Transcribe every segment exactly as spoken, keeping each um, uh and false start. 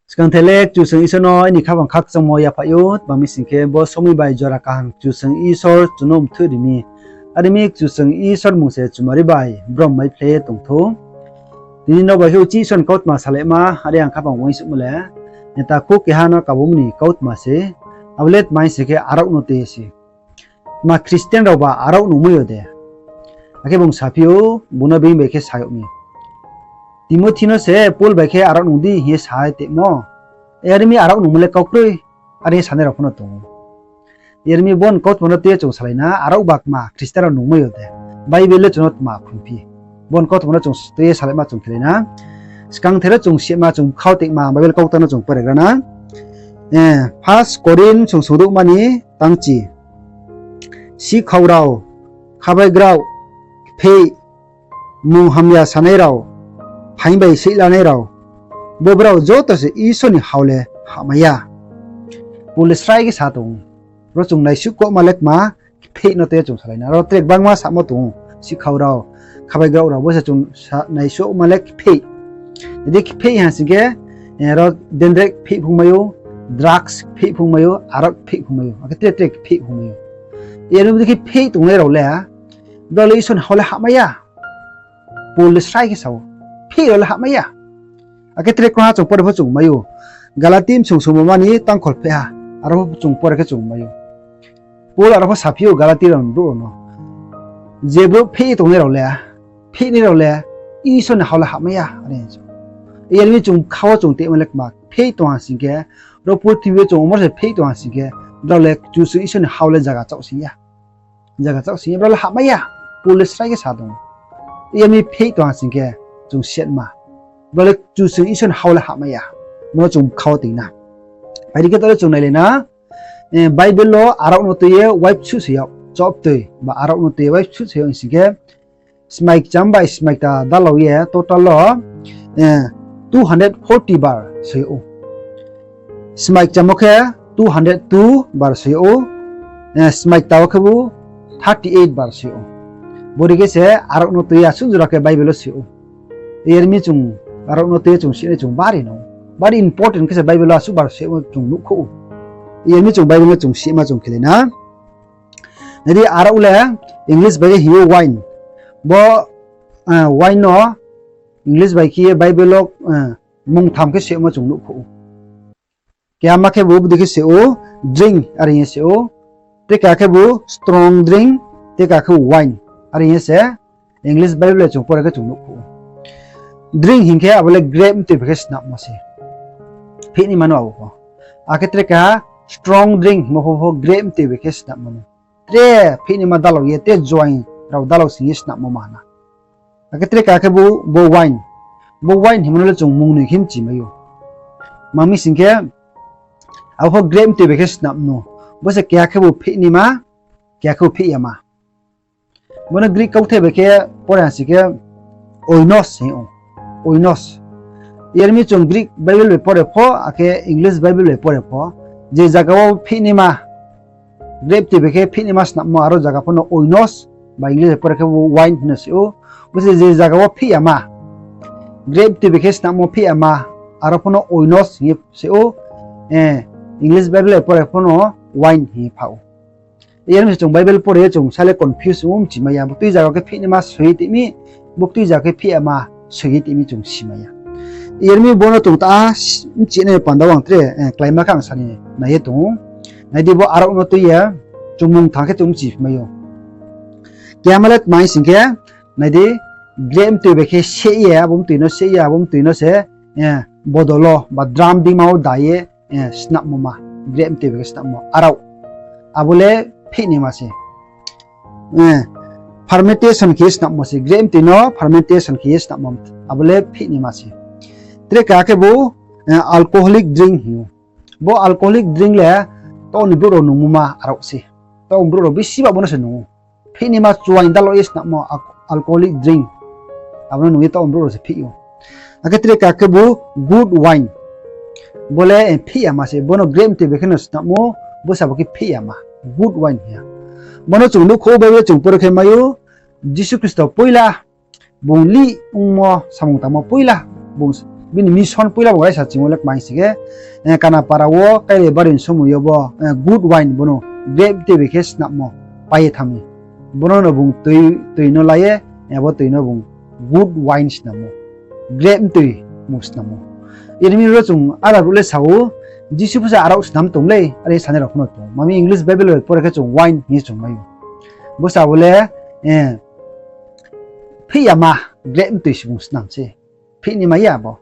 Skang the le Kchusoyang Isor no aini khaphang khakchangmo yaphaih ou, tma mi sing khe bo somoi bai jora kaham Kchusoyang Isor chung no mthoih ri mi. Are mi Kchusoyang Isor mmung se chumari bai brom mai phlai ye tong thou. Tini no bai khe uchih Isor ni kautma salaima, are ang khaphang uaingsouhmo le, takhu keha no kabomo ni kautma se, abo le tma mi sing khe arao no tui ye se. Tma Christian rao ba arao nungmai yo de? Akhe bung saphi ou, bung no being bai khe sa yag mi. Timothi no se Paul bai khe arao nung di hing ye sa ye tongmo. Are mi arao nungmo le kau kroi, are sanai rao pho no tong ou. Are mi bo ni kautma no tui ye chung salai na, arao ba tma Christian rao nungmai yo de? Bible le chung no tma phrungphi? Bo ni kautma no chung tui ye salaima chung khelai na. Skang the ro chung sima chung bkhau tongma Bible kautang no chung pore gra na. First Korinth song songdouhma ni tangchi. Sikhau rao, khabai grao, kpheih, mung hamya sanai rao, phaing bai seihlanai rao, bo brao joto se Isor ni hao le hahmai ya. Paul le srai khe sa tong ou. Ro chung naisuh kauma le tma, kpheih no tui ye chung salai na. Ro tre gbangma samo tong ou, sikhau rao, khabai grao rao, bo se chung naisuh ma le kpheih. Nai di, kpheih ha sing khe, ro dendrek kpheih phungmai ou, drugs kpheih phungmai ou, arao kpheih phungmai ou, akhe tre tre kpheih phungmai ou. Are mi bodei khe kpheih tongnai rao le, brao le Isor ni hao le hahmai ya. Paul le srai khe sa ou, kpheih rao le hahmai ya. Akhe tre krungha chung pore pho chung mai ou. Galati bsong songmoma ni tangkhol phehha, aro pho chung pore khe chung mai ou. Paul aro pho saphi ou Galati rao ni brouh rao no, je brouh kpheih ye tongnai rao le, kpheih nai rao le Isor ni hao le hahmai ya, are hing sa ou. Are mi chung bkha wo chung tongma le kma, kpheih tong ha sing khe, ro purthimbi yo chung omor se kpheih tong ha sing khe, brao le Kchusoyang Isor ni hao le zaga chaohsing ya. Zaga chaohsing ya, brao le hahmai ya. Paul le srai khe sa tong ou. Are mi kpheih tong ha sing khe, chung siatma, brao le Kchusoyang Isor ni hao le hahmai ya. Bo no chung bkha wo tong na. Phai di khe taoh le chung nailai na. Bible wo arao no tui ye waibsuh se yag, chobtoi ba arao no tui ye waibsuh se yag hing sing khe, smai kcham bai smai kta dalao ye total wo two hundred forty bar soi yag ou. Smai kcham wo khe two hundred two bar soi yag ou, smai kta wo khebu thirty eight bar soi yag ou. Bodei khe se arao no tui ye asuh jora khe Bible wo soi yag ou. Are mi chung arao no tui ye chung sinai chung bari no, bari important khe se Bible wo asuh bar soi yagmo chung nuhkhouh ou. Are mi chung Bible no chung sima chung khelai na. Nai di, arao le English bai khe hing ou wine. Bo wine no English bai khe ye Bible wo mungtham khe soi yagmo chung nuhkhouh ou. Kehama khebu bodei khe soi ou, drink are hing ye soi ou. Tre keha khebu strong drink, tre keha khe wine are hing ye se English Bible le chung pore khe chung nuhkhouh ou. Drink hing khe abo le grape mtoi bai khe snammo se. Phihnaima no abo pho. Akhe tre keha strong drink hingmo pho, pho grape mtoi bai khe snammo no. Tre phihnaima dalao ye, tre joaing rao dalao sing ye snammo ma na. Akhe tre keha khebu bo wine. Bo wine hingmo no le chung mung noi khe mchi mai ou. Tma mi sing khe, abo pho grape mtoi bai khe snammo. Bo se keha khebu phihnaima, keha khebu phih yama. Bo no Greek kauthai bai khe pore ha sing khe oinos hing ou. Oinos. Are mi chung Greek Bible bai pore pho, akhe English Bible bai pore pho, je zaga wo phihnaima, grape mtoi bai khe phihnaima snammo, aro zaga pho no oinos, ba English bai pore khe bo wine hing no soi ou. Bo se je zaga wo phih yama, grape mtoi bai khe snammo phih yama, aro pho no oinos hing ye soi ou. English Bible bai pore pho no wine hing ye pha ou. Are mi se chung Bible pore ye chung sa le confuse ong ou, mchi mai ya. Buktui zaga khe phihnaima soi ye tong mi, buktui zaga khe phih yama soi ye tong mi chung si mai ya. Are mi bo no chung ta mchinai panda wo ang tre kláima khe ang sa ni nai ye tong ou. Nai di, bo arao no tui ye chung mungtham khe chung mchi mai ou. Kehama le tma hing sing khe, nai di, grape mtoi bai khe seh ye, abo mtoi no seh ye, abo mtoi no se bodol wo ba drum bingma wo da ye snammo ma, grape mtoi bai khe snammo arao. Abo le phihnaima se. Fermentation khe ye snammo se, grape mtoi no fermentation khe ye snammo, abo le phihnaima se. Tre keha khebu alcoholic drink hing ou. Bo alcoholic drink le taoh ni brouh rao nungmo ma arao se. Taoh ni brouh rao bisi ba bo no se nung ou. Phihnaima chuaing dalao ye snammo alcoholic drink, abo no nung ye taoh ni brouh rao se phih ou. Akhe tre keha khebu good wine. Bo le phih yama se, bo no grape mtoi bai khe no snammo, bo se abo khe phih yama, good wine hing ya. Bo no chung nuhkhouh ou, Bible chung pore khe mai ou, Jisu Khristo poila bung lih ongmo samung tangmo poila bung Bini mission poila bung raisa chimo le kmai sing khe, Kana para wo kailai bari ni somoi yo bo good wine, bono grape mtoi bai khe snammo pai ye thanng mi. Bono no bung toi no la ye, abo toi no bung good wine snammo, grape mtoi bung snammo. Iri mi ro chung ada brouh le sa ou, Jisu pho se arao snam tong lei, are sanai rao pho no tong ou. Mami English Bible bai pore khe chung wine hing ye chung mai ou. Bo se abo le phih yama grape mtoi se bung snam se. Phih ni mai ya bo.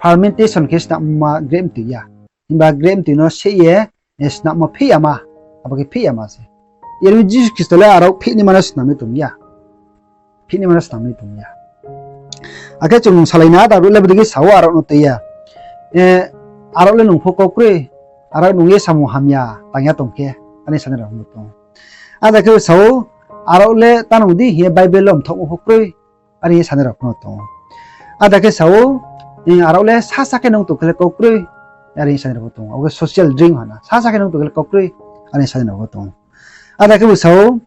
Fermentation khe snamma grape mtoi ya. Himba grape mtoi no seh ye snammo phih yama. Abo khe phih yama se. Iri mi Jisu Khristo le arao phih ni ma no snam ye tong ya. Phih ni ma no snam ye tong ya. Akhe chung salai na, ada brouh le bodei khe sa ou, arao no tui ya. Arao le nung pho kau kroi, arao nung ye samung hamya tang ya tong khe, are sanai rao pho no tong ou. Ada khe sa ou, arao le ta nung di hing ye Bible wo mthaohmo pho kroi, are hing ye sanai rao pho no tong ou. Ada khe sa ou, arao le sasa khe nung tong khe le kau kroi, are hing ye sanai rao pho tong ou. Abo khe social drink hana, sasa khe nung tong khe le kau kroi, are hing ye sanai rao pho tong ou. Ada khe bo sa ou,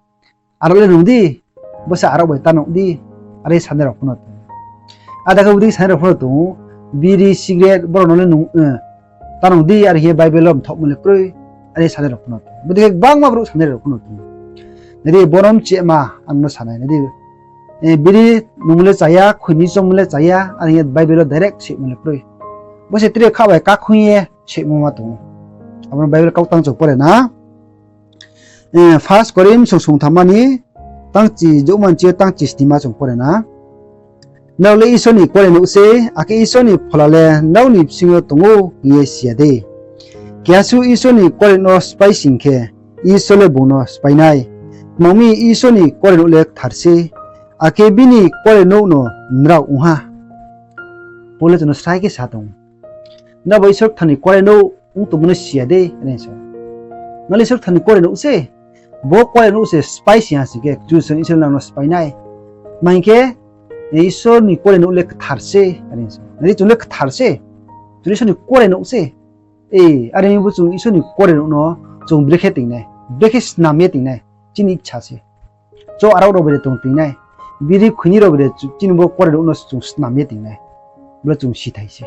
arao le nung di, bo se arao bai ta nung di, are sanai rao pho no tong ou. Ada khe bodei sanai rao pho no tong ou, biri, cigarette, brao no le nung, ta nung di, are hing ye Bible wo mthaohmo le kroi, are sanai rao pho no tong ou. Bodei khe gbangma brouh sanai rao pho no tong ou. Nai di, bo no mchihma ang no sa nai, nai di, biri nungmo le cha ya, khuini chongmo le cha ya, are hing ye Bible wo direct soimo le kroi. Bo se tre kha bai kakhoing ye soimo ma tong ou. Abo no Bible kautang chung pore na. First Korinth song songthamma ni tangchi jouhma ni chi tangchi snima chung pore na. Nrao le Isor ni kuarenouh sei, akhe Isor ni phola le nrao ni bsing yo tong ou hing ye si ya de? Keha suh Isor ni kuarenouh no spái sing khe, Isor le bung no spái nai. Tma ong mi, Isor ni kuarenouh le kthar sei, akhe bini kuarenouh no nrao ong ha. Paul le chung no srai khe sa tong ou, nrao bo Isor kthar ni kuarenouh ong tongmo no si ya de, are sa ou. Nrao le Isor kthar ni kuarenouh se, bo kuarenouh se spái sing ha sing khe, Kchusoyang Isor le nang no spái nai. Tma hing khe, Isor ni kuarenouh le kthar se, are sa ou. Nai di, chung le kthar se, chung le Isor ni kuarenouh se. Are mi bo chung Isor ni kuarenouh no chung brekhe ting nai, brekhe snam ye ting nai, chini icha se. Cho arao rao bai de tong ting nai, biri khuini rao bai de chini bo kuarenouh no chung snam ye ting nai, bo le chung sithai se.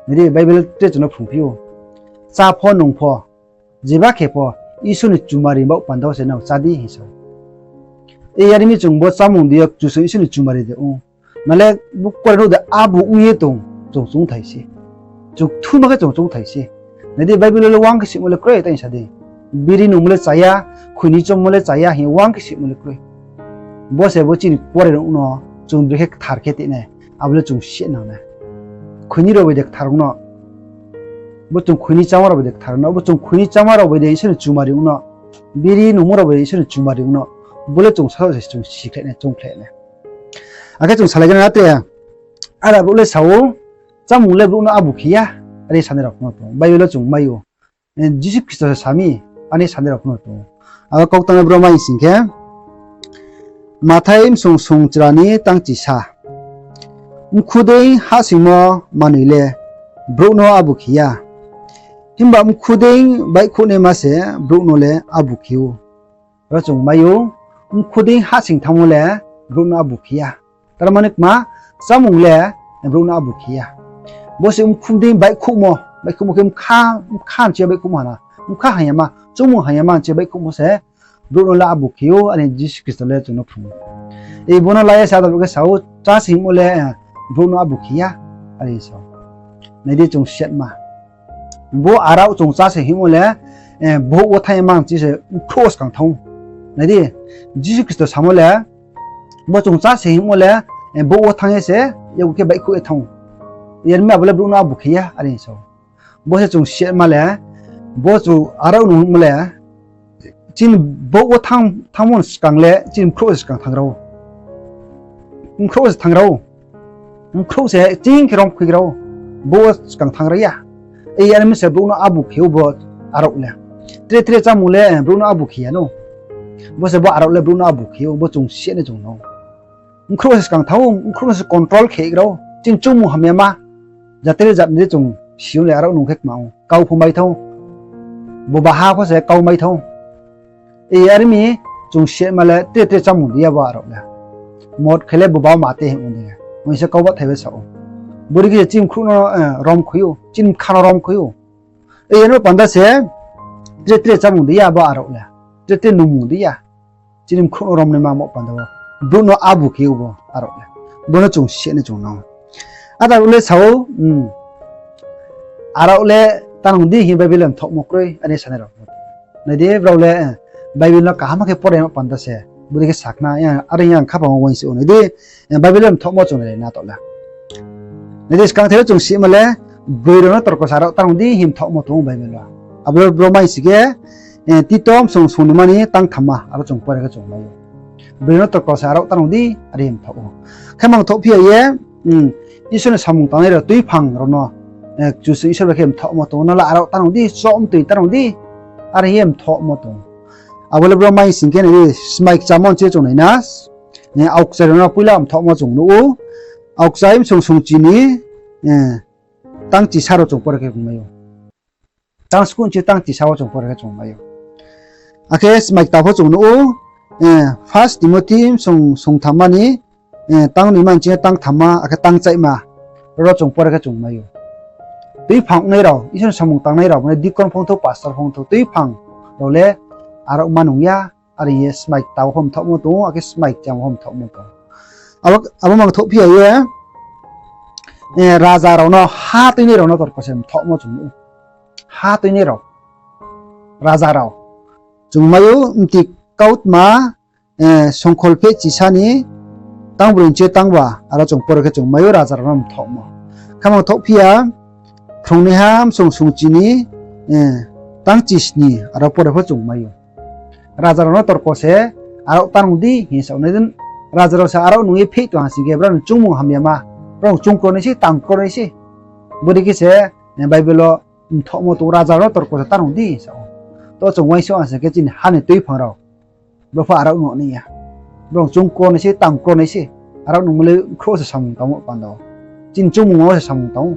Nai di, Bible tre chung no phrungphi ou, chá pho nung pho, jeba khe pho, Isor ni chumari baoh panda wo se nrao chá di hing sa ou. Are mi chung bo chámung di yo Kchusoyang Isor ni chumari de ong, na le bo kuarenouh de abo ong ye tong, chung choungthai se. Chung kthuma khe chung choungthai se. Nai di, Bible le wang khe simo le kroi, tang sa di. Biri nungmo le cha ya, khuini chongmo le cha ya hing ye wang khe simo le kroi. Bo se bo chini kuarenouh no chung brekhe kthar khe ting nai, abo le chung si nang nai. Khuini rao bai de kthar ong no, bo chung khuini chámo rao bai de kthar ong no, bo chung khuini chámo rao bai de Isor ni chumari ong no, biri nungmo rao bai de Isor ni chumari ong no, bo le chung sasaoh se chung sikhlai nai, choungkhlai nai. Akhe chung salai gana tre, ada brouh le sa ou, chámung le brouh no abu khe ya, are sanai rao pho no tong ou. Bible wo chung mai ou, Jisu Khristo se sa mi, are sanai rao pho no tong ou. Abo kautang le bro mai sing khe, Mathai bsong songchra ni tangchisa. Mkhu dei hahsoingmo manoi le brouh no abu khe ya. Himba mkhu dei baihkhouhnaima se brouh no le abu khe ou. Ro chung mai ou, mkhu dei hahsoing thanngmo le brouh no abu khe ya. Tar mani kma, chámung le brouh no abu khe ya. Bo se mkhu dei baihkhouhmo, baihkhouhmo khe bkha, bkha nchi ya baihkhouhmo hana. Bkha hamyama, choungmung hamyama nchi ya baihkhouhmo se brouh no le abu khe ou, are Jisu Khristo le chung no phrung ou. Bo no la ye se ada brouh khe sa ou, chá se hingmo le brouh no abu khe ya, are sa ou. Nai di, chung siatma. Bo arao chung chá se hingmo le, bouh wo thanng ye ma nchi se bkhrouh wo skang thanng ou. Nai di, Jisu Khristo samo le, bo chung chá se hingmo le, bouh wo thanng ye se, yakgu khe baihkhouh ye thanng ou. Yar mi abo le brouh no abu khe ya, are sa ou. Bo se chung siatma le, bo chung arao nung hingmo le, chini bouh wo thanng, thanngmo ni skang le, chini bkhrouh se skang thanng ra ou. Bkhrouh se thanng ra ou. Bkhrouh se ching khe rom khuigra ou. Bouh wo skang thanng ra ya. Yar mi se brouh no abu khe ou bo arao le. Tre tre chámung le brouh no abu khe ya no. Bo se bo arao le brouh no abu khe ou, bo chung siatnai chung no. Bkhrouh se skang thanng ou, bkhrouh no se control khe gra ou. Chini choungmung hamyama. Jate le jat ni de chung si ou le arao nung khe kma ou. Kau pho mai thanng ou. Bobaha pho se kau mai thanng ou. Yar mi chung siatma le tre tre chámung di ya bo arao le. Mot khe le boba ma te hing ou de. Uaing se kau bathai bai sa ou. Bodei khe se chini bkhrouh no rom khui ou, chini bkha no rom khui ou. Yar no panda se tre tre chámung dei ya bo arao le. Tre tre nungmung dei ya. Chini bkhrouh no romnaima mo panda wo. Brouh no abu khe ou bo arao le. Bo no chung si nai chung nang. Ada le sa ou, arao le tanong di hing Bible le mthohmo kroi, are sanai rao. Nai di, brao le Bible no kaham khe pore ma panda se. Bodei khe sakna, are yang khaphang wo uaing se ou. Nai di, Bible le mthohmo chung nai na to le. Nai di, skangther wo chung sima le, broi rao no torko se arao tanong di hing mthohmo tong ou Bible wo. Abo le bro mai si khe, Tito bsong song nima ni tang thamma, aro chung pore khe chung mai ou. Broi no torko se arao tanong di, are hing mthoh ou. Khe mang thoh phi ya ye, Isor ni samung tangnai rao tuiphang rao no, Kchusoyang Isor bai khe mthohmo tong ou, no le arao tanong di, chom toi tanong di, are hing ye mthohmo tong ou. Abo le bro mai sing khe nai di, smai kchamo ni se chung nai na, aokchai rao no poila mthohmo chung nuh ou. Aokchai bsong song chi ni, tang chisa rao chung pore khe chung mai ou. Tang school se tang chisa wo chung pore khe chung mai ou. Akhe smai kta pho chung nuh ou, First Timothy bsong song thamma ni, tang noima ni ching tang thamma, akhe tang chaihma, ro chung pore khe chung mai ou. Tuiphang ongnai rao, Isor ni samung tangnai rao, mane deacon phung thou, pastor phung thou, tuiphang rao le arao ma nung ya, are ye smai kta wo pho mthohmo tong ou, akhe smai kcham wo pho mthohmo tong ou. Abo mang thoh phi ya ye, raja rao no, ha tuinai rao no torko se mthohmo chung nuh ou. Ha tuinai rao, raja rao. Chung mai ou, Mti Kautma, songkholpheh chisa ni, tang broi ni ching tang ba, aro chung pore khe chung mai ou raja rao no mthohmo. Khe mang thoh phi ya, Phrungnaiha bsong song chi ni, tang chisni, aro pore pho chung mai ou. Raja rao no torko se, arao tanong di hing sa ou. Nai di, raja rao se arao nung ye pheh tong ha sing khe, brao ni choungmung hamyama, brao choung kro nai se, tang kro nai se. Bodei khe se, Bible wo mthohmo tong ou, raja rao no torko se tanong di sa ou. To chung uaingsouh ha sing khe chini ha ni tuiphang rao, brao pho arao no nai ya. Brao choung kro nai se, tang kro nai se. Arao nungmo le khrouh se samung tang ou panda wo. Chini choungmung wo se samung tang ou.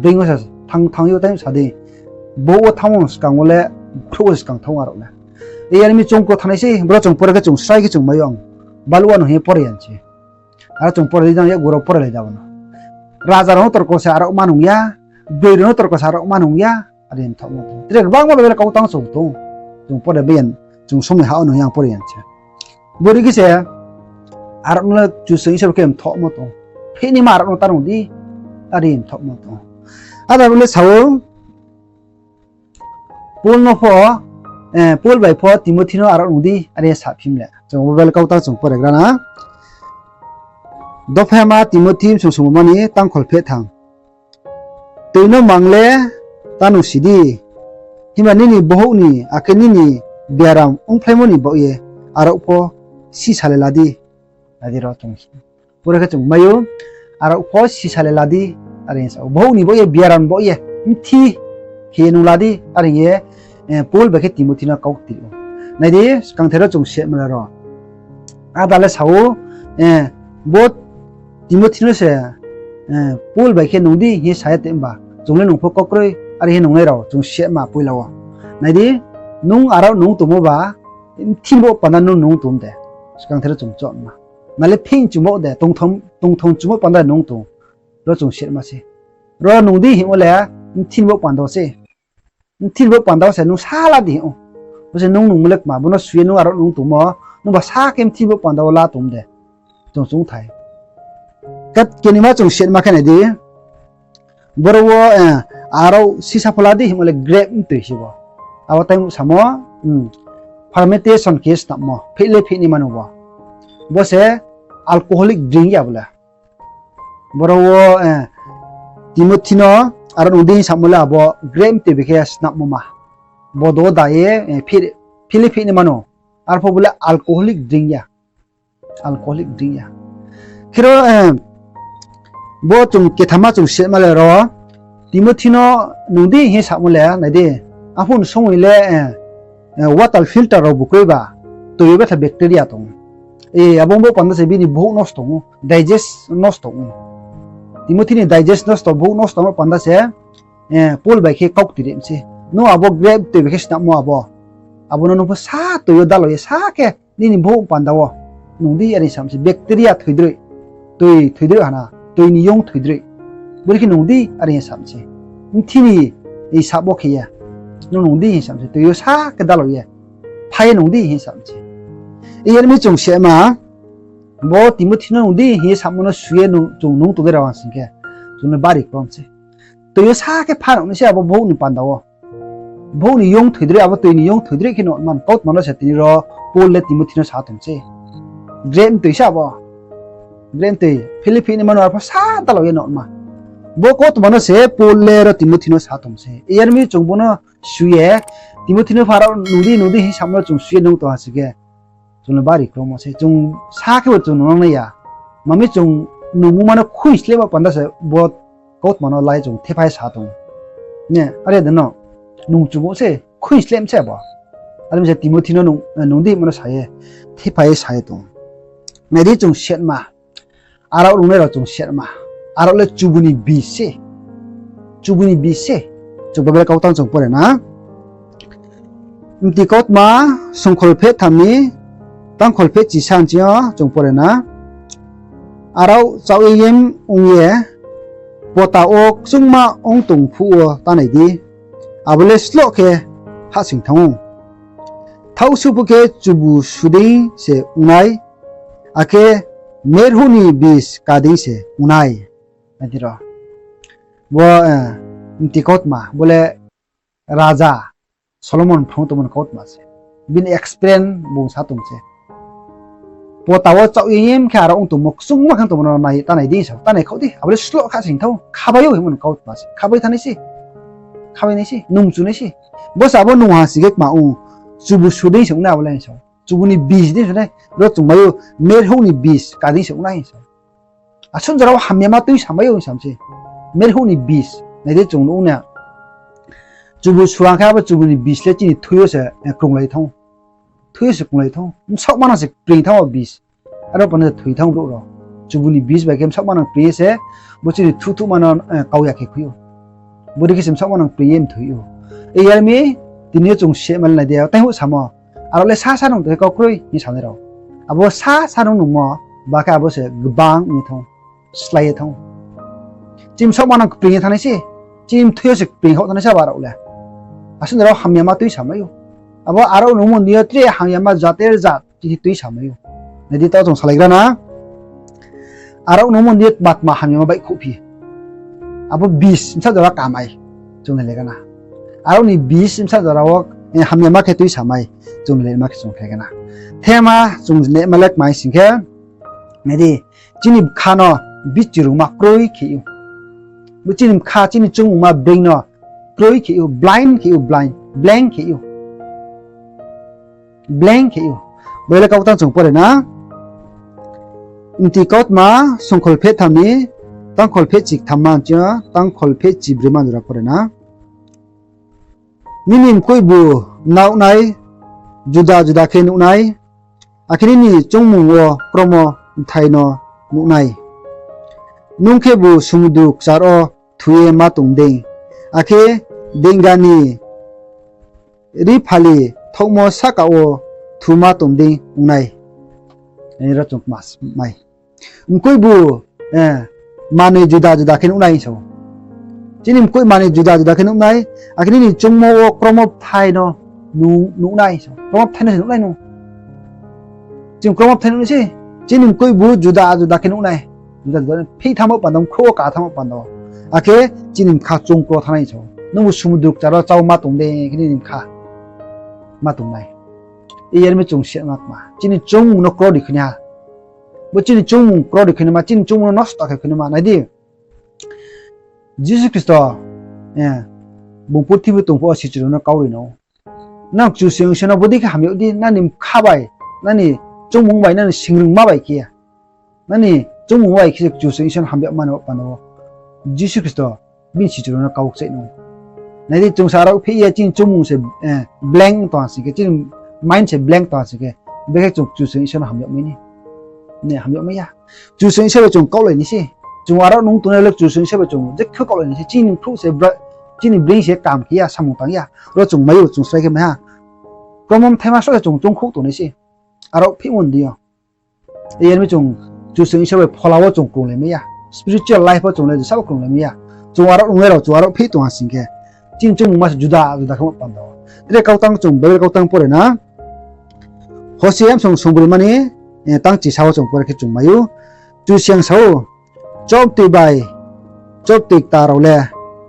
Being wo se thanng thanng yo tai sa di. Bouh wo thanngmo skang wo le khrouh wo se skang thanng ou arao le. Yar mi choung kro thanng nai se, brao chung pore khe chung srai khe chung mai ou ang. Baluh wa no hing ye pore ya se. Aro chung pore di jang yakgu rao pore lai jabo no. Raja rao no torko se arao ma nung ya, broi rao no torko se arao ma nung ya, are mthohmo tong ou. Tre gbangma Bible kau tang chung tong ou. Chung pore bai ya, chung somoi ha wo no yang pore ya se. Bodei khe se, arao no le Kchusoyang Isor khe mthohmo tong ou. Phehnaima arao no tanong di, are mthohmo tong ou. Ada le sa ou, Paul no pho, Paul bai pho Timothy no arao nung di, are sa phim le. Chung Bible kau tang chung pore gra na. Dophaima Timothy bsong songmoma ni tang kholpheh thang. Toi no mang le ta nung si di. Himba nini bohouh ni, akhe nini biaram ongphlaimo ni baoh ye, arao pho sisa le la di. Nai di ro chung, pore khe chung mai ou, arao pho sisa le la di, are sa ou. Bohouh ni baoh ye, biaram baoh ye, mthi khe nung la di, are ye, Paul bai khe Timothy no kau ktir ou. Nai di, skangther wo chung sehma le ro. Ada le sa ou, bo Timothy no se, Paul bai khe nung di hing ye sa ya te himba. Chung le nung pho kau kroi, are hing nungnai rao, chung sehma poila wo. Nai di, nung arao nung tongmo ba, mthi bo panda nung nung tong de. Skangther wo chung chohma. Na le phing chungbo de, tongthong chungbo panda nung tong. Ro chung sehma se. Ro nung di hingmo le, mthi bo panda se. Mthi bo panda wo se nung sa la di hing ou. Bo se nung nungmo le kma, bo no sui ye nung arao nung tongmo, nungba sa khe mthi bo panda wo la tong de. Chung chung thai. Kat kenima chung sehma khe nai di. Boro wo, arao sisa pho la di hingmo le grape mtoi se bo. Abo tai samo, fermentation khe snapmo, pheh le phehnaima no bo. Bo se alcoholic drink ya bo le. Boro wo, Timothy no arao nung di samo le abo grape mtoi bai khe snapmo ma. Bodo da ye, pheh le phehnaima no. Arpho bo le alcoholic drink ya. Alcoholic drink ya. Khero, bo chung kethama chung sehma le ro, Timothy no nung di hing samo le, nai di, aphun somoi le, water filter rao bu kroi ba, toi yo betha bacteria tong ou. Abo bo panda se bini bohouh nosto ong ou, digest nosto ong ou. Timothy ni digest nosto, bohouh nosto ongmo panda se, Paul bai khe kau ktir ri mi se. Nung abo grape toi bai khe snapmo abo. Abo no nung pho sa toi yo dalai ye sa khe nini bohouh panda wo nung di, are sa mi se bacteria thoidroi. Toi thoidroi hana, toi ni yong thoidroi. Bodei khe nung di, are hing ye sam se. Mthi ni hisab wo khe ye, nung nung di hing sam se. Toi yo sa khe dalao ye, phai ye nung di hing sam se. Iyar mi chung sema, bo Timothi no nung di hing ye samo no su ye nung, chung nung tong ye rao ha sing khe, chung no bari krom se. Toi yo sa khe pha nung nai se abo bouh ni panda wo. Bouh ni yong thoidroih, abo toi ni yong thoidroih khe no man kautma no se tini ro Paul le Timothi no sa tong se. Grep mtoi se abo. Grep mtoi, Philippi ni mano arpho sa dalao ye no ma. Bo kautma no se Paul le ro Timothi no sa tong se. Iyar mi chung bo no su ye, Timothi no pha rao nung di, nung di hing samo no chung su ye nung tong ha sing khe, chung no bari kromo se. Chung sa khe bo chung nung nai ya. Mami chung nungmungma no khuislehmo panda se bo kautma no lai chung thephai sa tong. Ne, are de no, nung chubo se, khuislem se bo. Are mi se Timothi no nung, nung di hingmo no sa ye, thephai sa ye tong. Nai di chung setma. Arao nungnai rao chung setma. Arao le chubu ni bis se. Chubu ni bis se. Chung Bible kautang chung pore na. Mti kautma songkhol pheh tham ni tangkhol pheh chi sa nching yo chung pore na. Arao chaoh ye yem ong ye, pota wo kchungma ong tong phuh wo ta nai di. Abo le sloh khe hahsoing thanng ou. Thaoh suh phuh khe chubu su dei se ong nai, akhe merhouh ni bis ka dei se ong nai. Nai di ro. Bo, eh, mti kautma, bo le raja Solomon phrung tongmo ni kautma se. Bini experience bung sa tong se. Pota wo chaoh ye yem khe arao ong tongmo, kchungma khe tongmo no nai, ta nai di sa, ta nai khaoh di, abo le sloh kha sing thanng ou, khabai ou hingmo ni kautma se. Khabai thanng nai se. Khabai nai se, nung chu nai se. Bo se abo nung ha sing khe kma ong, chubu su dei se ong nai abo le hing sa. Chubu ni bis dei se nai, ro chung mai ou, merhouh ni bis ka dei se ong nai hing sa. Asuh jora wo hamyama tuisamai ou hing sam se. Merhouh ni bis, nai di chung nuh ong na. Chubu su ang khe abo chubu ni bis le chini thui yo se, eh, krunglai thanng ou. Thui yo se krunglai thanng ou. Bsaoh manang se kpring thanng ou bis. Aro panda se thoi thanng brouh rao. Chubu ni bis bai khe bsaoh manang kpring ye se, bo chini thuh thuhma no, eh, kau ya khe khui ou. Bodei khe se bsaoh manang kpring ye mthoi ou. Iyar mi, tini yo chung se mal nai di, tei huh samo. Arao le sa sa nung tong khe kau kroi hing sanai rao. Abo sa sa nung nungmo, ba khe abo se gbang ong ye thanng ou, slái ye thanng ou. Chini bsaoh manang kpring ye thanng nai se, chini mthoi yo se kpring houh thanng nai se abo arao le. Asuh jora wo hamyama tuisamai ou. Abo arao nungmo ni yo tre hamyama jater jat chini tuisamai ou. Nai di taoh chung salaigra na. Arao nungmo ni yo tma tma hamyama baihkhouhphi. Abo bis bsa jora kamai. Chung nai legra na. Arao ni bis bsa jora wo, eh, hamyama khe tuisamai. Chung nai lema khe chung khe gana. Thema chung nai ma le kmai sing khe, nai di, chini bkha no bichirungma kroi khe ou. Bo chini bkha, chini choungmungma brain no kroi khe ou, blind khe ou, blind, blank khe ou. Blank khe ou. Bo le kautang chung pore na. Mti kautma songkhol pheh tham ni tangkhol pheh chi tham man chi yo, tangkhol pheh chi broi man jora pore na. Nini mkoih bu mnaoh nai, juda juda khe nuh nai, akhe nini choungmung wo kromo bthai no nuh nai. Nung khebu sumudru kchar wo thu ye ma tong dei, akhe dengga ni riphali thaohmo sahka wo thu ma tong dei ong nai. Ro chung kma mai. Mkoih bu, eh, manoi juda juda khe nuh nai hing sa ou. Chini mkoih manoi juda juda khe nuh nai, akhe nini choungmo wo kromo bthai no nuh, nuh nai hing sa ou. Kromo bthai no se nuh nai nung. Chini kromo bthai nuh nai se, chini mkoih bu juda juda khe nuh nai. Juda juda phih thanngmo panda, mkhrouh wo ka thanngmo panda. Akhe chini bkha choung kro thanng nai hing sa ou. Nungbu sumudru kchar wo chau ma tong dei khe nini bkha ma tong nai. Iyar mi chung se ma kma. Chini choungmung no kro ri khe nai ha. Bo chini choungmung kro ri khe nai ma, chini choungmung no nosto khe khe nai ma. Nai di. Jisu Khristo, eh, bung purthimbi tong phuh wo sichu rao no kau ri no. Nang Kchusoyang Isor no bodei khe ham yag di, nani bkha bai, nani choungmung bai, nani singrungma bai khe ya. Nani choungmung bai khe se Kchusoyang Isor no ham yag mano panda wo. Jisu Khristo bini sichu rao no kau kchaih no. Nai di, chung sa rao phih ye chini choungmung se, eh, blank tong ha sing khe, chini mind se blank tong ha sing khe, bekhe chung Kchusoyang Isor no ham yag mai ni? Ne, ham yag mai ya. Kchusoyang Isor bai chung kaohlai nai se. Chung arao nung tongnai le Kchusoyang Isor bai chung jekhe kaohlai nai se. Chini mkhrouh se bra-, chini brain se kam khe ya, samung tang ya. Ro chung mai ou, chung srai khe mai ha. Kromo bthaima sroh se chung choungkhouh tong nai se. Arao phihmo ni deing yo. Iyar mi chung Kchusoyang Isor bai phola wo chung krunglai mai ya. spiritual life wo chung le jesa bo krunglai mai ya. Chung aro nungnai rao, chung aro phih tong ha sing khe, chini choungmungma se juda juda khe ma panda wo. Tre kautang chung Bible kautang pore na. Hosea bsong songbroima ni, eh, tang chisa wo chung pore khe chung mai ou. Kchusoyang sa ou, chobtoi bai chobtoi kta rao le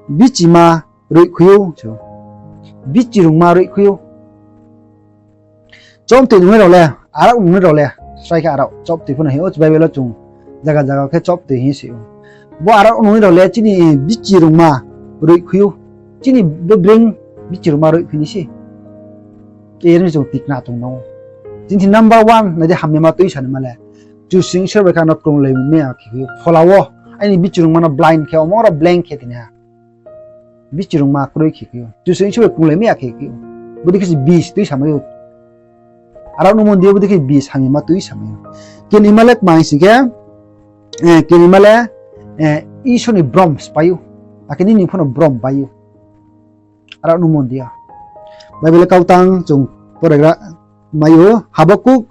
bichima roihkhui ou, sa ou. Bichirungma roihkhui ou. Chobtoi nungnai rao le, arao nungnai rao le, srai khe arao, chobtoi pho no hing ou, Bible wo chung zaga zaga khe chobtoi hing se ou. Bo arao nungnai rao le chini bichirungma roihkhui ou. Chini bo brain bichirungma roihkhui nai se. Khe ri chung tikna tong nang ou. Chini number one nai di hamyama tuisanaima le, Kchusoyang Isor bai khe ano krunglai mai ya khe khui ou. Phola wo, aini bichirungma no blind khe, omo rao blank khe tini ha. Bichirungma kroi khe khui ou. Kchusoyang Isor bai krunglai mai ya khe khui ou. Bodei khe se bis tuisamai ou. Arao nungmo ni deing yo bodei khe bis hamyama tuisamai ou. Kenoima le kma hing sing khe, eh, kenoima le, eh, Isor ni brom sphái ou. Akhe nini pho no brom bai ou. Arao nungmo ni deing yo. Bible kautang chung poregra mai ou, Habakuk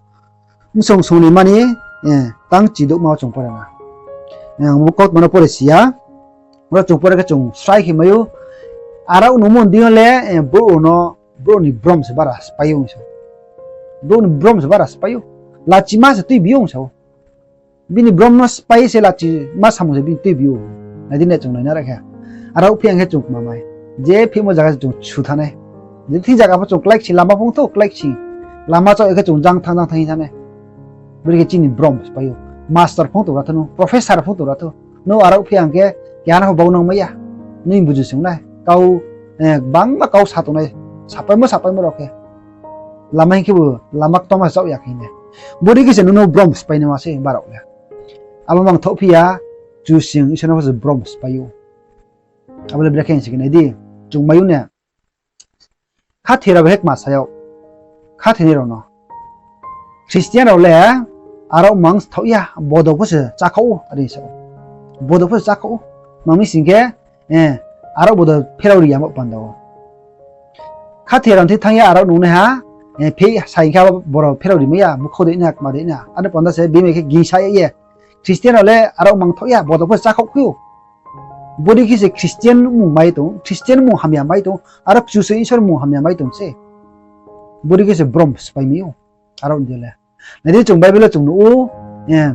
bsong songnoima ni, eh, tang chidouhma wo chung pore na. Eh, ang bo kautma no pore si ya. Oro chung pore khe chung srai khe mai ou. Arao nungmo ni deing yo le, eh, brouh no, brouh ni brom se bara sphái ou sa ou. Brouh ni brom se bara sphái ou. Lachima se tuibi ou sa ou. Bini brom no sphái se lachima samung se bini tuibi ou. Nai di ne chung nai na ra khe. Arao phih ang khe chung kma mai. Je phihmo zaga se chung su thanng nai. Je thing zaga pho chung kláiksing, lama phung thou kláiksing. Lama chaoh ya khe chung jang thanng jang thanng hing thanng nai. Bodei khe chini brom sphái ou. Master phung tong ra thou, nung professor phung tong ra thou. Nung arao phih ang khe keha no pho bau nang mai ya. Nini buju sing nai. Kau, eh, gbangma kau sa tong nai. Sapaimo, sapaimo rao khe. Lama hing khebu, lama ktoma se chaoh ya khe hing nai. Bodei khe se nung no brom sphái naima se barao le. Abo mangthaoh phi ya, Kchusoyang Isor no pho se brom sphái ou. Abo le brekhe hing se khe nai di, chung mai ou ne. Khathoi rao bai khe kma sa yag. Khathoinai rao no. Christian rao le arao mang thaoh ya, bodo pho se chakhaoh ou, are sa ou. Bodo pho se chakhaoh ou. Tma mi sing khe, eh, arao bodo pherao ri ya mo panda wo. Khathoi rao thing thanng ya arao nungnaiha, eh, phih sa hing khe abo boro pherao ri mai ya, bukhaoh dei na, kma dei na. Ano panda se bini khe gingsa ya ye. Christian rao le arao mang thaoh ya, bodo pho se chakhaoh khui ou. Bodei khe se Christian mung mai tong, Christian mung hamya mai tong, aro Kchusoyang Isor mung hamya mai tong se. Bodei khe se brom sphái mi ou, arao ni deing yo le. Nai di chung Bible wo chung nuh ou, eh,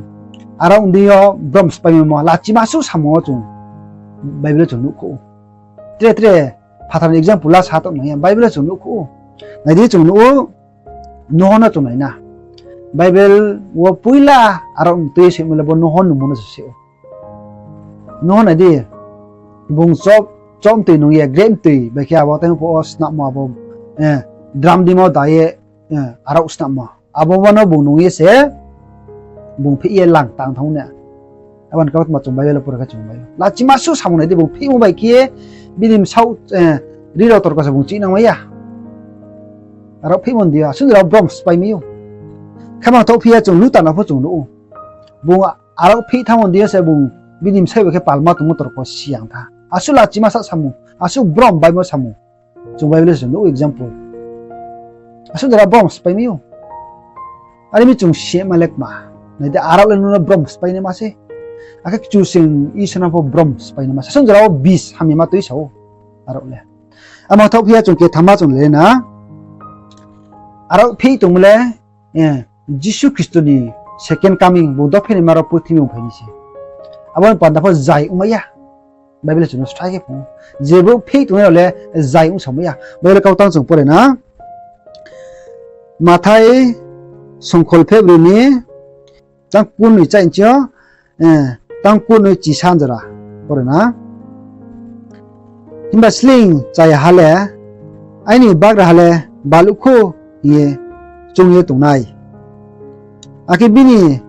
arao ni deing yo brom sphái maimo, lachima suh samung wo chung Bible wo chung nuhkhouh ou. Tre tre phathar ni example la sa tong nai ya, Bible wo chung nuhkhouh ou. Nai di chung nuh ou, Noho no chung nai na. Bible wo poila arao ni tui soimo le bo Noho nungmo no se se ou. Noho nai di, bung chobtoi nung ye, grep mtoi bai khe abo tei pho wo snammo abo, eh, drum dima wo da ye, eh, arao snammo. Abo ma no bung nung ye se, bung phih ye lang tang thanng na. Abo ni kautma chung Bible wo pore khe chung mai ou. Lachima suh samung nai di, bung phihmo bai khe bini bsaoh, eh, ri rao torko se bung chihnang mai ya. Arao phihmo ni deing yo, asuh rao brom sphái mi ou. Khe mangthaoh phi ya chung Luta no pho chung nuh ou. Bung arao phih thanngmo ni deing yo se bung bini bsai bai khe palma tongmo torko siyang tha. Asuh lachima sa samung, asuh brom baimo samung. Chung Bible se nuh ou example. Asuh rao brom sphái mi ou. Are mi chung sima le kma. Nai di arao le nung no brom sphái naima se. Akhe Kchusoyang Isor no pho brom sphái naima se. Asuh rao wo bis hamyama tuisa ou. Arao le. Amo thaoh phi ya chung kethama chung le na. Arao phih tongmo le, eh, Jisu Khristo ni second coming, bung dophenaima rao purthimbi wo phai nai se. Abo ni panda pho zai ongmai ya. Bible chung no srai khe phung ou. Je brouh phih tongnai rao le zai ongsamai ya. Bible kautang chung pore na. Mathai songkhol pheh bri ni tang kurnoi chaih nchi yo, eh, tang kurnoi chisa jora pore na. Himba sleing chayaha le, aini bagraha le baluh khou hing ye choung ye tongnai. Akhe bini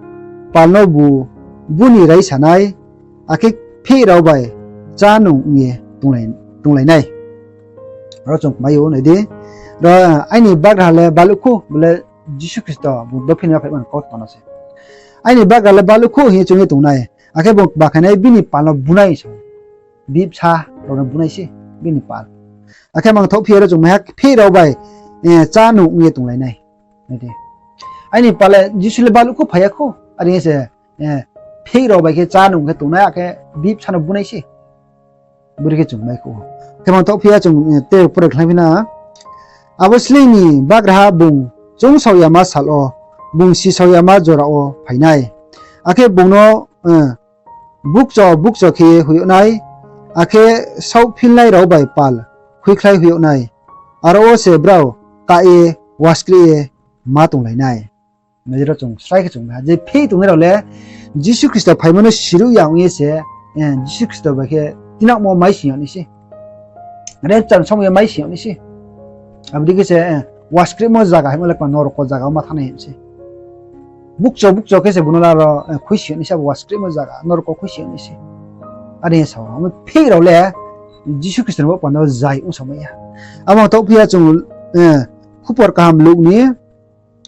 pal no bu, bu ni raisa nai, akhe phih rao bai chá nung ong ye tonglai, tonglai nai. Ro chung kmai ou nai di. Ro, aini bagraha le baluh khou, bo le Jisu Khristo bung dophenaima phaimo ni kautma no se. Aini bagraha le baluh khou hing ye choung ye tongnai. Akhe bung kba khe nai bini pal no bu nai se. Bibsa rao no bu nai se bini pal. Akhe mangthaoh phi ya ro chung mai ha phih rao bai, eh, chá nung ong ye tonglai nai. Nai di. Aini pal le Jisu le baluh khou phai ya khou. Are hing ye se, eh, Pheih rao bai khe chá nung khe tongnai, akhe bibsa no bunai se. Bodei khe chung mai khou. Khe mangthaoh phi ya chung, eh, tei pore khlai phi na. Abo sleing ni bagraha bung choungsao yama sal wo, bung sisao yama jora wo phai nai. Akhe bung no, eh, bukcho bukcho khe ye hoih yag nai, akhe saohphilnai rao bai pal khuikhlai hoih yag nai. Aro wo se brao kah ye, waskreh ye ma tonglai nai. Nai di, ro chung srai khe chung nai ha, je pheih tongnai rao le Jisu Khristo phaimo no siruh ya ong ye se, eh, Jisu Khristo bai khe tinangmo mai sing yag nai se. Rapture ni somoi yo mai sing yag nai se. Abo dei khe se, eh, waskrehmo zaga hingmo le kma norok zaga wo ma thanng nai hing se. Bukcho bukcho khe se bung no la ro, eh, khuising yag nai se, abo waskrehmo zaga norok khuising yag nai se. Are sa ou, abo pheih rao le Jisu Khristo ni baoh panda wo zai ongsamai ya. Abo mangthaoh phi ya chung, eh, Khupor Kaham Luk ni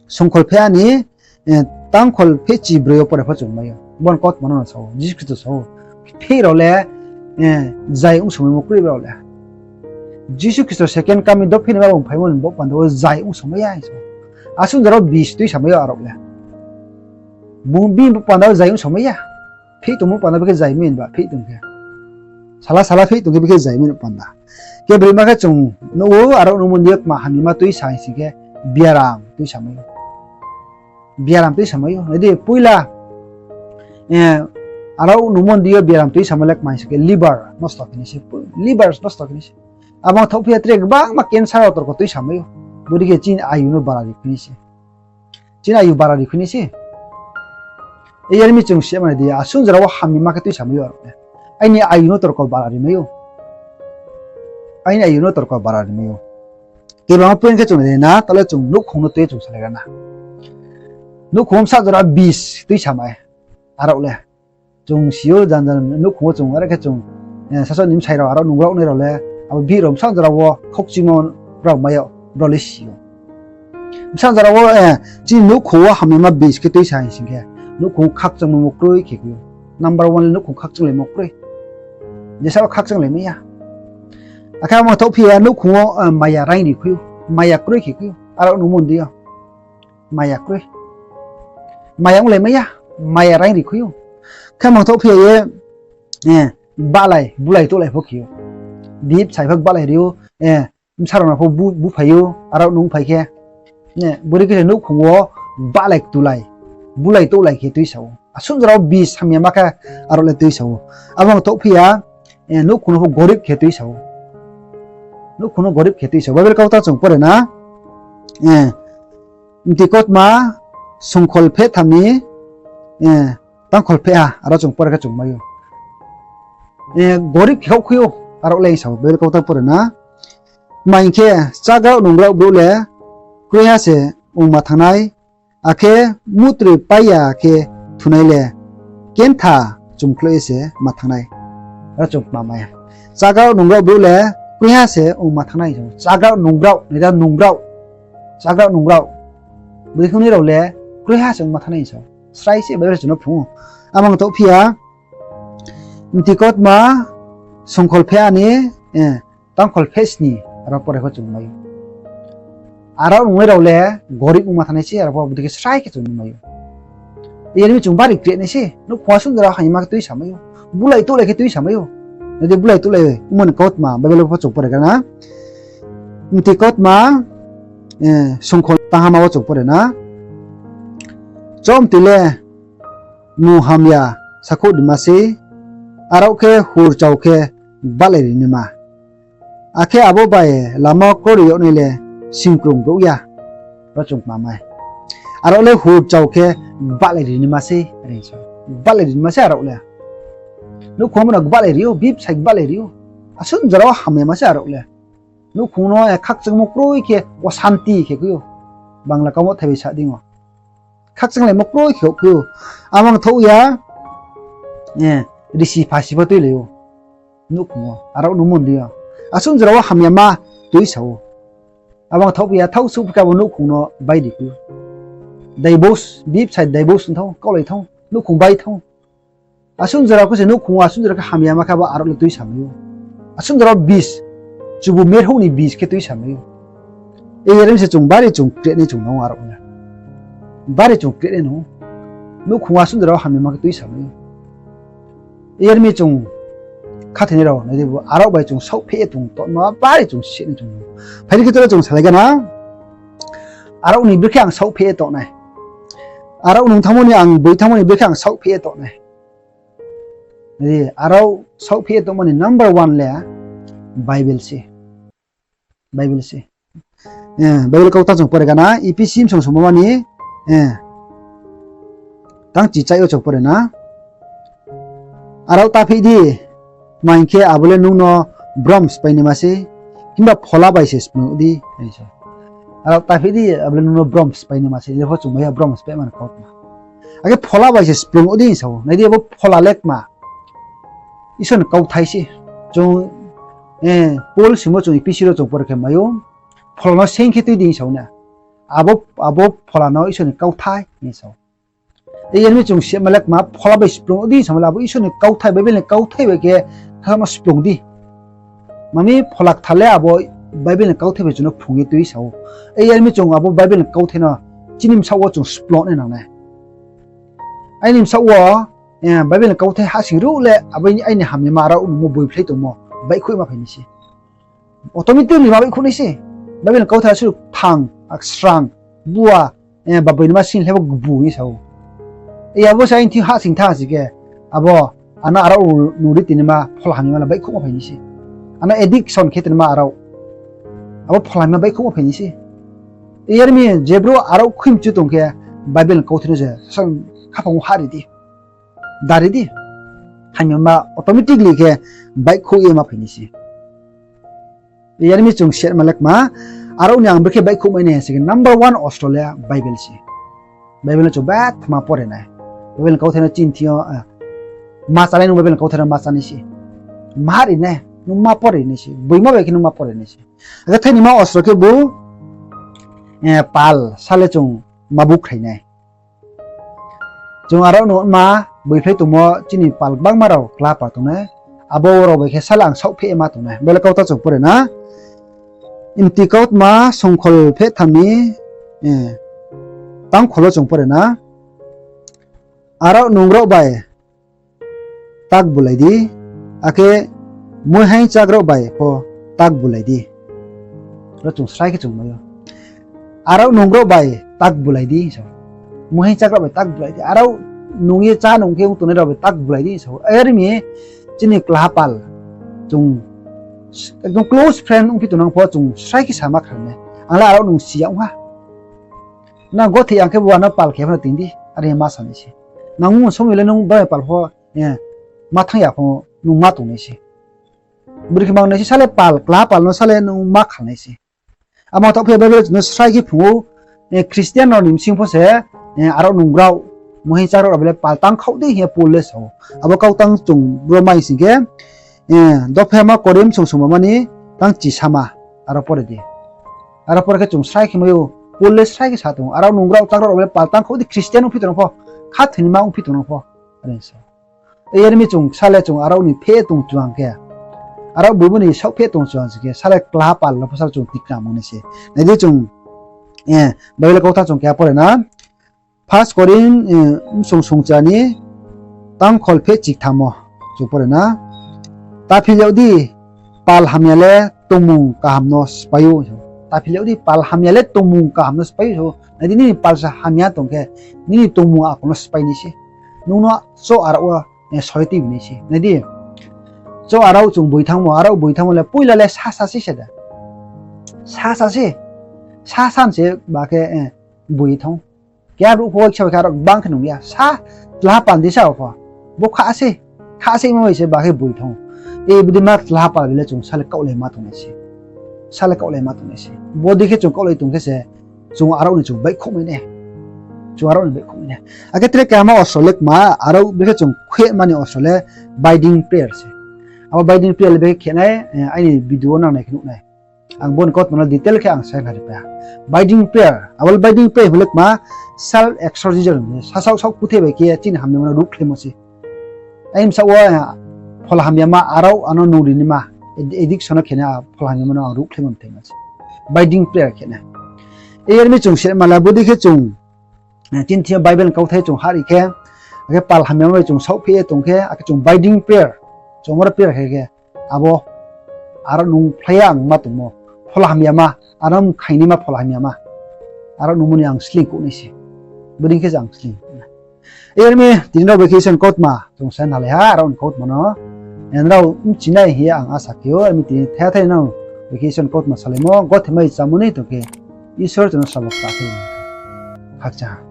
songkhol pheh a ni, eh, tangkhol phehchi broi yo pore pho chung mai ou. Bo ni kautma no sa ou, Jisu Khristo sa ou, pheih rao le, eh, zai ongsamaimo kroi brao le. Jisu Khristo second coming, dophi ni ma bung phaimo ni baoh panda wo zai ongsamai ya hing sa ou. Asuh jora wo bis tuisamai ou arao le. Bung bini baoh panda wo zai ongsamai ya. Pheih tongmo panda bikhe zai mi ba, pheih tong khe. Sala sala pheih tong khe bikhe zai mi no panda. Khe broima khe chung nuh ou, arao nungmo ni yo tma hamyama tuisa hing sing khe, biaram tuisamai ou. Biaram tuisamai ou. Nai di, poila, eh, arao nungmo ni yo biaram tuisamai le kma hing sing khe, liver nosto khe nai se, liver nosto khe nai se. Abo mangthaoh phi ya tre gbangma cancer rao torko tuisamai ou. Bodei khe chini ayu no bara ri khui nai se. Chini ayu bara ri khui nai se. Yar mi chung si mani di, asuh jora wo hamyama khe tuisamai ou arao le. Aini ayu no torko bara ri mai ou. Aini ayu no torko bara ri mai ou. Kebangma point khe chung nai na, tale chung nouhkhong no tui chung salai ra na. Nouhkhong bsa jora bis tuisamai arao le. Chung si ou, jan jan nouhkhong wo chung are khe chung, eh, sasaoh ni bsai rao, arao nung rao nai rao le, abo bihih rao bsa jora wo khaukchimo brao mai yag, brao le si ou. Bsa jora wo, eh, chini nouhkhong wo hamyama bis khe tuisa hing sing khe, nouhkhong wo khakchangmo kroi khe khui ou. Number one le nouhkhong khakchanglaimo kroi. Jesa wo khakchanglaimai ya. Akhe abo mangthaoh phi ya nouhkhong wo, eh, maya raing ri khui ou. Maya kroi khe khui ou. Arao nungmo ni yo. Maya kroi. Maya onglaimai ya. Maya raing ri khui ou. Khe mangthaoh phi ya ye, eh, gbahlai, bulai touhlai pho khe ou. Bihih bsai pho gbahlai ri ou, eh, bsa rao no pho bu, buphai ou, arao nung phai khe. Eh, bodei khe se nouhkhong wo gbahlai ktulai, bulai touhlai khe tuisa ou. Asuh jora wo bis hamyama khe arao le tuisa ou. Abo mangthaoh phi ya, eh, nouhkhong no pho gorib khe tuisa ou. Nouhkhong no gorib khe tuisa ou. Bible kautang chung pore na, eh, Mti Kautma songkhol pheh tham ni, eh, tangkhol pheh ha, arao chung pore khe chung mai ou. Eh, gorib khe khaoh khui ou, arao le sa ou, Bible kautang pore na. Tma hing khe, chagrao nungrao brouh le kroiha se ongma thanng nai, akhe mutroi pai ya khe thunai le kentha chumkhloh ye se ma thanng nai. Aro chung kma mai. Chagrao nungrao brouh le kroiha se ongma thanng nai. Chagrao nungrao, nai da nungrao. Chagrao nungrao. Bodei khe nai rao le kroiha se ongma thanng nai sa ou. Srai se Bible chung no phrung ou. Amang thaoh phi ya, Mti Kautma songkhol pheh a ni, eh, tangkhol pheh sni, aro pore pho chung mai ou. Arao nungnai rao le gorib ongma thanng nai se, aro pho bodei khe srai khe chung mai ou. Yar mi chung bari kre nai se, nouhkhong asuh jora hamyama khe tuisa mai ou. Bulai touhlai khe tuisa mai ou. Nai di bulai touhlai, ongmo ni kautma, Bible pho chung pore kha na. Mti Kautma, eh, songkhol tanghama wo chung pore na. Chomtoi le mung hamya sakhouh rima sei, arao khe hur chao khe gbahlai ri naima. Akhe abo bai lama wo kroi yag nai le singkrung brouh ya. Ro chung kma mai. Arao le hur chao khe gbahlai ri naima sei, are sa. Gbahlai ri naima sei arao le. Nouhkhong bo no gbahlai ri ou, bibsai gbahlai ri ou. Asuh jora wo hamyama sei arao le. Nouhkhong no, eh, khakchangmo kroi khe osanti khe khui ou. Bangla kau wo thai bai sa dei ou. Khakchanglaimo kroi khe khui ou. Amang thaoh ya, eh, risi phasi pho tuilai ou. Nouhkhong wo, arao nungmo ni yo. Asuh jora wo hamyama tuisa ou. Amang thaoh ya, thaoh suh phi khe abo nouhkhong no bai ri khui ou. Divorce, bibsai divorce ong thang, kaulai thang, nouhkhong bai thang. Asuh jora khe se nouhkhong wo, asuh jora khe hamyama khe abo arao le tuisa mai ou. Asuh jora bis, chubu merhouh ni bis khe tuisa mai ou. Yar mi se chung bari chung kre nai chung nang ou arao le. Bari chung kre nai nang ou. Nouhkhong wo asuh jora wo hamyama khe tuisa mai ou. Yar mi chung khathoinai rao nai di, bo arao bai chung saohpheh ye tong tongma bari chung sini chung. Phai di khe tole chung salai gana, arao ni bikhe ang saohpheh ye tongnai. Arao nung thanngmo ni, ang boi thanngmo ni bikhe ang saohpheh ye tongnai. Nai di, arao saohpheh ye tongma ni number one le Bible se. Bible se. Eh, Bible kautang chung pore gana, Ephesi bsong songmoma ni, eh, tang chichai yo chung pore na. Arao ta phih di, tma hing khe abo le nung no brom sphái naima se, himba phola bai se splung di, hing sa. Arao ta phih di, abo le nung no brom sphái naima se, jepho chung mai ya brom sphái man kautma. Akhe phola bai se splung di, hing sa ou. Nai di, abo phola le tma? Isor ni kauthai se. Chung, eh, Paul simo chung Ephesi ro chung pore khe mai ou. Phola no seing khe tui di, hing sa ou na. Abo, abo phola no Isor ni kauthai, hing sa ou. Yar mi chung sima le tma, phola bai splung di, hing sa ou le abo Isor ni kauthai, Bible ni kauthai bai khe, tha no splung di. Mami phola kthar le abo Bible ni kauthai bai chung no phrung ye tui sa ou. Yar mi chung abo Bible ni kauthai no chini bsaoh wo chung splung nai nang nai. Aini bsaoh wo, eh, Bible ni kauthai hahsoing ruh le abo aini hamyama arao nungmo boiphlai tongmo baihkhouh ma phai nai se. Automatically ma baihkhouh nai se. Bible ni kauthai asuh thang, ak srang, bua, eh, ba boinima sing le bo gbu hing sa ou. Abo se aini thing hahsoing thanng si khe, abo, ano arao nung ri tinima phola hamyama le baihkhouh ma phai nai se. Ano addiction khe tinima arao. Abo phola hamyama baihkhouh ma phai nai se. Yar mi je brouh arao khuimchu tong khe, Bible ni kauthai no se, sasang khaphang wo hahri di. Dari di. Hamyama automatically khe baihkhouh ye ma phai nai se. Yar mi chung sima le tma, arao ni ang bikhe baihkhouh mai nai se khe number one ostro le Bible se. Bible no chung betha ma pore nai. Bible ni kauthai no chini thing yo, eh, ma chánai nung Bible ni kauthai no ma chánai se. Ma ri nai, nung ma pore nai se. Boima bai khe nung ma pore nai se. Akhe thainima ostro khe bo, eh, pal, sa le chung ma bukhrai nai. Chung arao no ma boiphlai tongmo chini pal gbangma rao kla pal tongnai. Abo rao bai khe sa le ang saohpheh ye ma tongnai. Bo le kautang chung pore na. Mti kautma songkhol pheh tham ni, eh, tangkhol wo chung pore na. Arao nungrao bai tak bulai di, akhe muihaing chakrao bai pho tak bulai di. Ro chung srai khe chung mai ou. Arao nungrao bai tak bulai di, hing sa ou. Muihaing chakrao bai tak bulai di. Arao nung ye chá nung khe ong tongnai rao bai tak bulai di, hing sa ou. Yar mi chini klaha pal, chung ekdom close friend ongphi tongnang pho chung srai khe sama khna nai. Ang le arao nung si ya ong ha. Nang gothi ang khe bo ano pal khe phano ting di, are ma sa nai se. Nang ong somoi le nung bai pal pho, eh, ma thanng ya pho nung ma tong nai se. Bri khe mang nai se, sa le pal, klaha pal no sa le nung ma khal nai se. Amo taoh phi Bible no srai khe phrung ou, eh, Christian rao ni bsing pho se, eh, arao nungrao, muihaing chakrao rao bai le pal tangkhaoh di hing ye Paul le sa ou. Abo kautang chung bro mai sing khe, eh, dopha ma Korinth song songmoma ni tang chisama, aro pore di. Aro pore khe chung srai khe mai ou, Paul le srai khe sa tong ou, arao nungrao chakrao rao bai le pal tangkhaoh di Christian ongphi tongnang pho, khathoinima ongphi tongnang pho, are sa ou. Yar mi chung sa le chung arao ni pheh tong chuang khe, arao boimo ni saohpheh tong chuang si khe, sa le klaha pal no pho sa le chung tikna mung nai se. Nai di chung, eh, Bible kautang chung keha pore na. First Korinth, eh, bsong songcha ni tangkhol pheh chiktham wo chung pore na. Ta phil yag di, pal hamya le tongmung kaham no sphái ou. Ta phil yag di, pal hamya le tongmung kaham no sphái ou. Nai di, nini pal sa hamya tong khe, nini tongmung akol no sphái nai se. Nung no cho arao wo, eh, soi tui nai se. Nai di, cho arao chung boi thanngmo, arao boi thanngmo le poila le sasa se se da. Sasa se. Sasan se ba khe, eh, boi thanng ou. Keha brouh pho khe aro gbang khe nung ya. Sa tlaha pal di sa pho. Bo kha se, kha se ma bai se ba khe boi thanng ou. E bdi ma tlaha pal bai le chung sa le kaohlai ma tongnai se. Sa le kaohlai ma tongnai se. Bo dei khe chung kaohlai tong khe se, chung arao ni chung baihkhouh mai nai. Chung arao ni baihkhouh mai nai. Akhe tre kehama ostro le kma, arao brekhe chung khuima ni ostro le binding prayer se. Abo binding prayer le brekhe khe nai, eh, aini video wo nang nai khe nuh nai. Ang bo ni kautma no detail khe ang sa khnari pai ha. Binding prayer, abo le binding prayer hing le kma, self exorcism, sasaoh saoh kuthai bai khe chini hamyama no ruhkhlaimo se. Aini bsaoh wo, eh, phola hamyama arao ano nung ri naima, ad-, addiction no khe nai, phola hamyama no ang ruhkhlaimo thai ma se. Binding prayer khe nai. Yar mi chung se ma la bo dei khe chung, eh, chini thing yo Bible ni kauthai chung hahri khe, Akhe pal hamyama bai chung saohpheh ye tong khe, akhe chung binding prayer, chung aro prayer khe khe, abo aro nung phlai ya ang ma tongmo, phola hamyama, aro mkhaingnaima phola hamyama, aro nungmo ni ang sleing kouh nai se. Bodei khe se ang sleing. Yar mi tini rao vacation kautma chung sa nalai ha, aro ni kautma no nrao bchinai hing ye ang asa khe ou, yar mi tini thai thai nang vacation kautma salaimo, gothe mai chámo ni tong khe, Isor chung no sabo kta khe khakchang ha.